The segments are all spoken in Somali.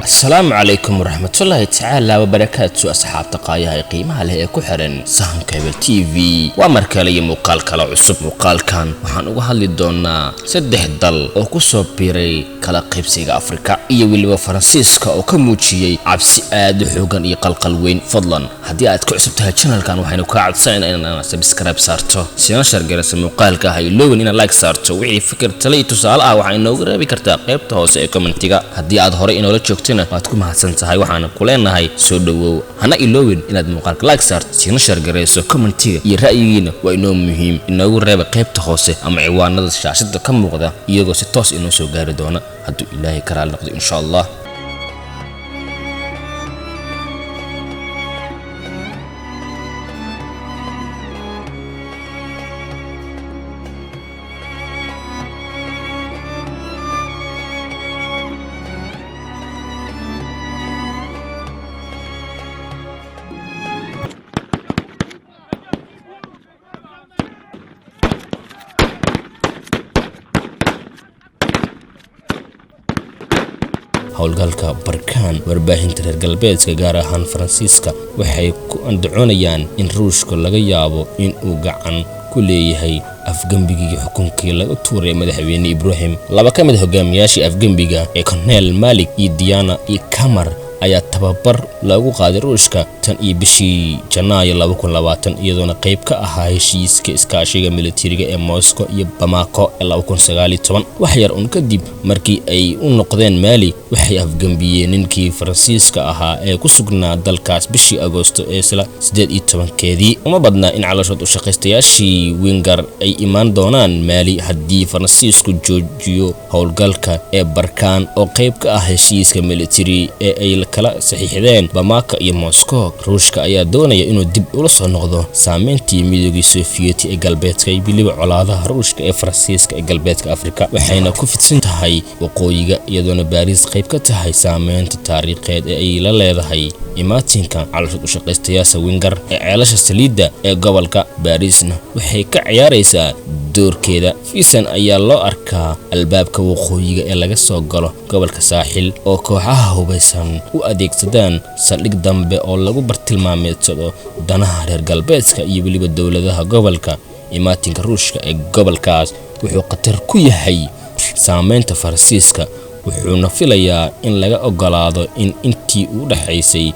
Asalaamu calaykum waraxmatullaahi tacaala wabarakaatu. Asxaabta qaayaha ee qiimaha leh ee ku xiran Sahanka Hebel TV, waa mar kale iyo muuqaal kale cusub. Muuqaalkan waxaan uga hadli doonaa saddex dal oo ku soo biiray kala qaybsiga Afrika iyo weliba Faransiiska oo ka muujiyey cabsi aad u xoogan iyo qalqal weyn. Fadlan, haddii aad ku cusub tahay channelkan, waxaynu kaa codsanayna inaad subscribe saarto, sina share garaysa muuqaalka, ha iloowin inaad like saarto. Wixii fikir, tale iyo tusaale ah waxaa inoogu reebi kartaa qaybta hoose ee commentiga. Haddii aad horey inoola joogtana, waad ku mahadsan tahay, waxaana ku leenahay soo dhowow. Hana iloowin inaad muuqaalka like saarto, sina share garayso. Commentiga iyo ra'yigiina waa inoo muhiim. Inoogu reeba qaybta hoose ama ciwaanada shaashada ka muuqda, iyagoo si toos inoo soo gaari doona hadduu Ilaahay ka raali noqdo, insha Allah. Howlgalka Barkaan. Warbaahinta reer galbeedka, gaar ahaan Faransiiska, waxay ku andacoonayaan in Ruushka laga yaabo in uu gacan ku leeyahay afgembigii xukunkii laga tuuray madaxweyne Ibraahim. Laba ka mid a hogaamiyaashii afgembiga ee Colonel Malik iyo Diana iyo Kamar ayaa tababar lagu qaaday Ruushka tan iyo bishii Janaayo 2020, iyadoona qayb ka ahaa heshiiska iskaashiga militariga ee Moscow iyo Bamako ee 2019. Wax yar un kadib markii ay u noqdeen Maali, waxay afgembiyeen ninkii Faransiiska ahaa ee ku sugnaa dalkaas bishii Agoosto ee isla 18-keedii. Uma badna in calooshood u shaqaystayaashii Wingar ay imaan doonaan Maali haddii Faransiisku joojiyo howlgalka ee Barkaan oo qayb ka ah heshiiska militari ee ay kala saxiixdeen Bamako iyo Moscow. Ruushka ayaa doonaya inuu dib ula soo noqdo saameyntii Midoogii Sofiyeeti ee galbeedka iyo weliba colaadaha Ruushka ee Faransiiska ee galbeedka Afrika, waxayna ku fidsan tahay waqooyiga, iyadoona Baariis qayb ka tahay saameynta taariikheed ee ay la leedahay imaatinka calooshood u shaqaystayaasha Wingar ee ceelasha saliidda ee gobolka. Baariisna waxay ka ciyaaraysaa doorkeeda. Fiisan ayaa loo arkaa albaabka waqooyiga ee laga soo galo gobolka Saaxil oo kooxaha hubaysan u adeegsadaan saldhig dambe oo lagu bartilmaameedsado danaha reer galbeedka iyo weliba dowladaha gobolka. Imaatinka Ruushka ee gobolkaas wuxuu khatar ku yahay saameynta Faransiiska, wuxuuna filayaa in laga ogolaado in intii u dhaxaysay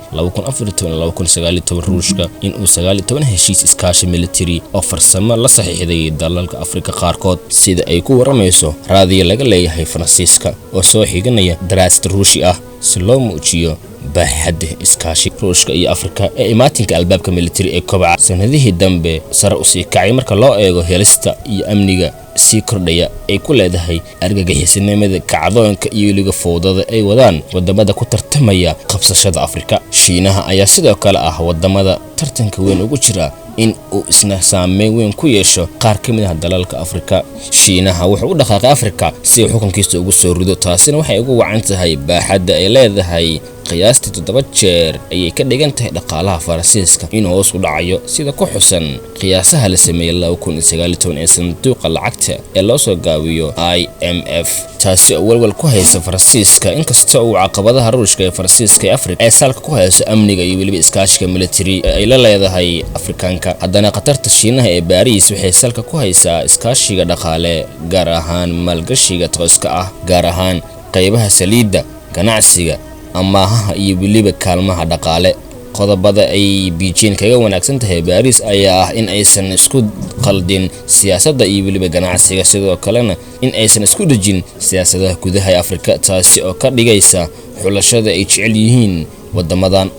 Ruushka inuu 19 heshiis iskaashi military oo farsamo la saxiixday dalalka Afrika qaarkood, sida ay ku waramayso raadiyo laga leeyahay Faransiiska oo soo xiganaya daraasad Ruushi ah. Si loo muujiyo baaxadda iskaashi Ruushka iyo Afrika ee imaatinka albaabka military ee kobaca sanadihii dambe sare usii kacay marka loo eego helista iyo amniga sii kordhaya ay ku leedahay argagixisinimada, kacdoonka iyo weliga fowdada ay wadaan wadamada ku tartamaya qabsashada Afrika. Shiinaha ayaa sidoo kale ah wadamada tartanka weyn ugu jira in uu isna saameyn weyn ku yeesho qaar ka mid ah dalalka Afrika. Shiinaha wuxuu u dhaqaaqay Afrika si uu xukunkiisa ugu soo rido, taasina waxay ugu wacan tahay baaxadda ay leedahay. Qiyaastii 7 jeer ayay ka dhigan tahay dhaqaalaha Faransiiska inuu hoos u dhacayo, sida ku xusan qiyaasaha la sameeyey 2019 ee sanduuqa lacagta ee loo soo gaabiyo IMF, taasi oo walwal ku haysa Faransiiska. Inkasta uu caqabadaha Ruushka ee Faransiiska ee Afrika ee salka ku hayso amniga iyo weliba iskaashiga military ee ay la leedahay Afrikaanka, haddana khatarta Shiinaha ee Baariis waxay salka ku haysaa iskaashiga dhaqaale, gaar ahaan maalgashiga tooska ah, gaar ahaan qaybaha saliidda, ganacsiga, amaahaha iyo weliba kaalmaha dhaqaale. Qodobada ay Beijing kaga wanaagsan tahay Baariis ayaa ah in aysan isku qaldin siyaasadda iyo weliba ganacsiga, sidoo kalena in aysan isku dhejin siyaasadaha gudaha ee Afrika, taasi oo ka dhigaysa xulashada ay jecel yihiin wadamadan.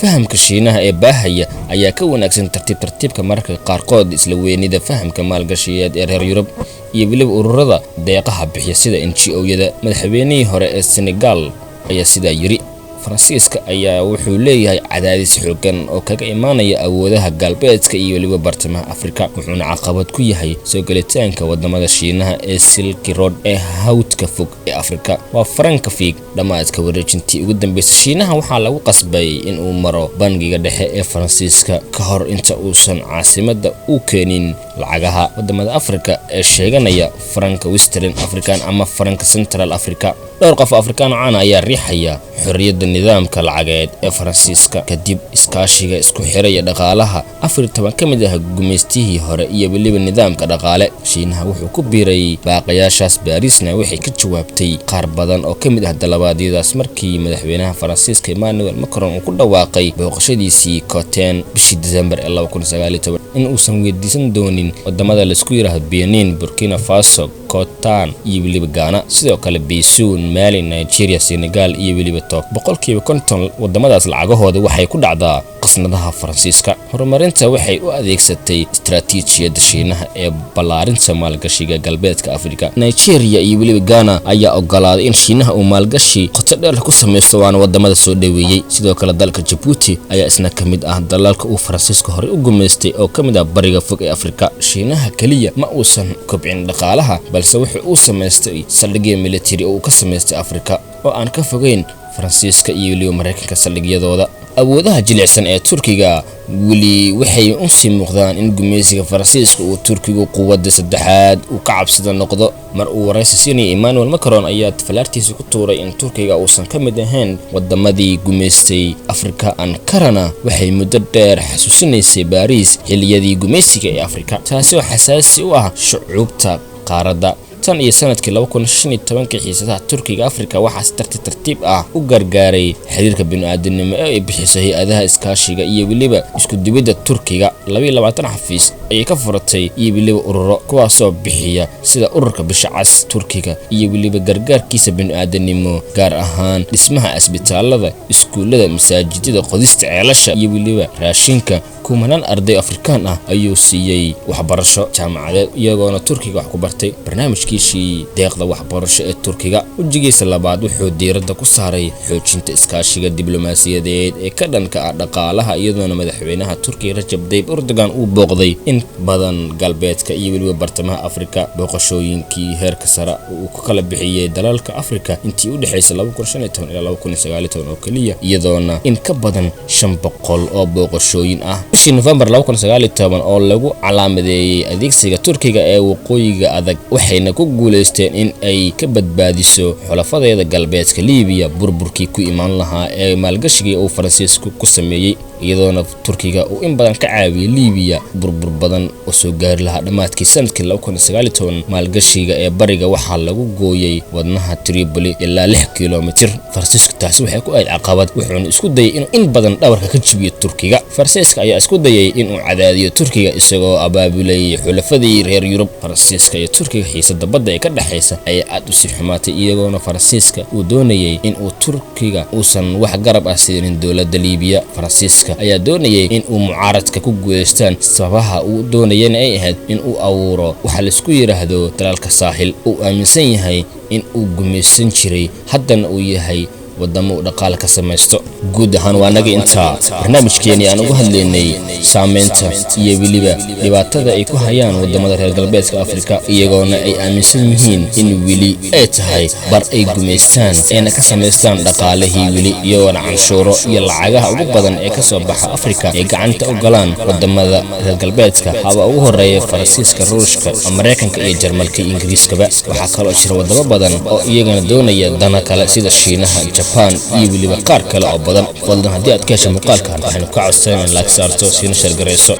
Fahamka Shiinaha ee baahaya ayaa ka wanaagsan tartiib tartiibka, mararka qaarkood isla weynida fahamka maalgashiyeed ee reer Yurub iyo weliba ururada deeqaha bixiya sida NGO-yada. Madaxweynihii hore ee Senegal ayaa sidaa yiri. Faransiiska ayaa wuxuu leeyahay cadaadis xooggan oo kaga imaanaya awoodaha galbeedka iyo weliba bartamaha Afrika, wuxuuna caqabad ku yahay soo gelitaanka wadamada Shiinaha ee Silk Road ee hawdka fog. ee Afrika waa Faranka fiig. Dhammaadka wareejintii ugu dambeysay, Shiinaha waxaa lagu qasbay in uu maro Bangiga Dhexe ee Faransiiska ka hor inta uusan caasimadda u keenin lacagaha. Wadamada Afrika ee sheeganaya faranka Western African ama faranka Central Africa. Dhowr qof oo Afrikaan caan ayaa riixaya xorriyadda nidaamka lacageed ee Faransiiska kadib iskaashiga isku xiraya dhaqaalaha 14 ka mid ah gumaystihii hore iyo weliba nidaamka dhaqaale. Shiinaha wuxuu ku biiray baaqayaashaas. Baariisna waxay ka jawaabtay qaar badan oo ka mid ah dalabaadyadaas markii madaxweynaha Faransiiska Emmanuel Macron uu ku dhawaaqay booqashadiisii Coten bishii December ee 2019 in uusan weydiisan doonin wadamada laisku yiraahdo Benin, Burkina Faso, Cotan iyo weliba Ghana, sidoo kale Beysun, Mali, Nigeria, Senegal iyo weliba Togo. 50% wadamadaas lacagahooda waxay ku dhacdaa qasnadaha Faransiiska. Horumarinta waxay u adeegsatay istaraatiijiyadda Shiinaha ee ballaarinta maalgashiga galbeedka Afrika. Nigeria iyo weliba Ghana ayaa ogolaaday in Shiinaha uu maalgashi qoto dheer ku samaysto, waana wadamada soo dhoweeyey. Sidoo kale dalka Jabuuti ayaa isna ka mid ah dalalka uu Faransiiska horey u gumaystay oo ka mid ah bariga fog ee Afrika. Shiinaha keliya ma uusan kobcin dhaqaalaha, balse wuxuu uu samaystay saldhigyo military oo uu ka samaystay Afrika oo aan ka fogeyn Faransiiska iyo weliba Maraykanka saldhigyadooda. Awoodaha jilicsan ee Turkiga weli waxay u sii muuqdaan in gumaysiga Faransiiska uu Turkigu quwadda saddexaad uu ka cabsada noqdo. Mar uu waraysi siinayay, Emmanuel Macron ayaa falaartiisa ku tuuray in Turkiga uusan ka mid ahayn wadamadii gumaystay Afrika. Ankarana waxay muddo dheer xasuusinaysay Baariis xilliyadii gumaysiga ee Afrika, taasi oo xasaasi u ah shucuubta qaaradda. Tan iyo sanadkii 2015 xiisadaha Turkiga Afrika waxaa si tartiib tartiib ah u gargaaray xiriirka bini'aadanimo ee ay bixiso hay-adaha iskaashiga iyo weliba isku duwidda Turkiga. 22 xafiis ayay ka furatay iyo weliba ururo, kuwaasoo bixiya sida ururka Bisha Cas Turkiga iyo weliba gargaarkiisa bini'aadanimo, gaar ahaan dhismaha asbitaalada, iskuullada, masaajidada, qodista ceelasha iyo weliba raashinka. Kumanaan arday Afrikaan ah ayuu siiyey waxbarasho jaamacadeed, iyagoona Turkiga wax ku bartay. Barnaamijkiisii deeqda waxbarasho ee Turkiga wejigiisa labaad wuxuu diiradda ku saaray xoojinta iskaashiga diblomaasiyadeed ee ka dhanka ah dhaqaalaha, iyadoona madaxweynaha Turkiga Rajab Tayyip Erdogan uu booqday in badan galbeedka iyo weliba bartamaha Afrika. Booqashooyinkii heerka sare uu ku kala bixiyey dalalka Afrika intii u dhexaysay 2015 ilaa 2019 oo keliya, iyadoona in ka badan 500 oo booqashooyin ah. Bishii November 2019 oo lagu calaamadeeyey adeegsiga Turkiga ee waqooyiga adag, waxayna ku guuleysteen in ay ka badbaadiso xulafadeeda galbeedka Liibiya burburkii ku imaan lahaa ee maalgashigii uu Faransiisku ku sameeyey, iyadoona Turkiga uu in badan ka caawiyey Liibiya burbur badan oo soo gaari lahaa. Dhammaadkii sanadkii 2019 maalgashiga ee bariga waxaa lagu gooyey wadnaha Tripoli ilaa 6 kilomitir. Faransiisku taasi waxay ku ahayd caqabad, wuxuuna isku dayay inuu in badan dhabarka ka jibiyo Turkiga. Faransiiska ayaa isku dayay inuu cadaadiyo Turkiga isagoo abaabulay xulafadii reer Yurub. Faransiiska iyo Turkiga xiisada badda ee ka dhexaysa ayaa aad u sii xumaatay, iyagoona Faransiiska uu doonayay in uu Turkiga uusan wax garab ah siinin dowladda Liibiya. Faransiiska ayaa doonayay in uu mucaaradka ku guuleystaan, sababaha uu doonayana ay ahayd in uu abuuro waxa laisku yidhaahdo dalalka Saaxil uu aaminsan yahay in uu gumaysan jiray, haddana uu yahay wadamo uu dhaqaale ka samaysto. Guud ahaan waa naga intaa barnaamijkeenii aan uga hadlaynay saameynta iyo weliba dhibaatada ay ku hayaan wadamada reer galbeedka Afrika, iyagoona ay aaminsan yihiin in weli ay tahay bar ay gumaystaan ayna ka samaystaan dhaqaalihii weli, iyagoona canshuuro iyo lacagaha ugu badan ee kasoo baxa Afrika ay gacanta u galaan wadamada reer galbeedka, haba ugu horeeya Faransiiska, Ruushka, Maraykanka iyo Jarmalka iyo Ingiriiskaba. Waxaa kaloo jira wadamo badan oo iyagana doonaya dana kale sida Shiinaha, Jaban iyo weliba qaar kale oo badan. Fadlan haddii aad ka hesha muuqaalkan, waxaynu ka codsanayna like saarto, siina share garayso.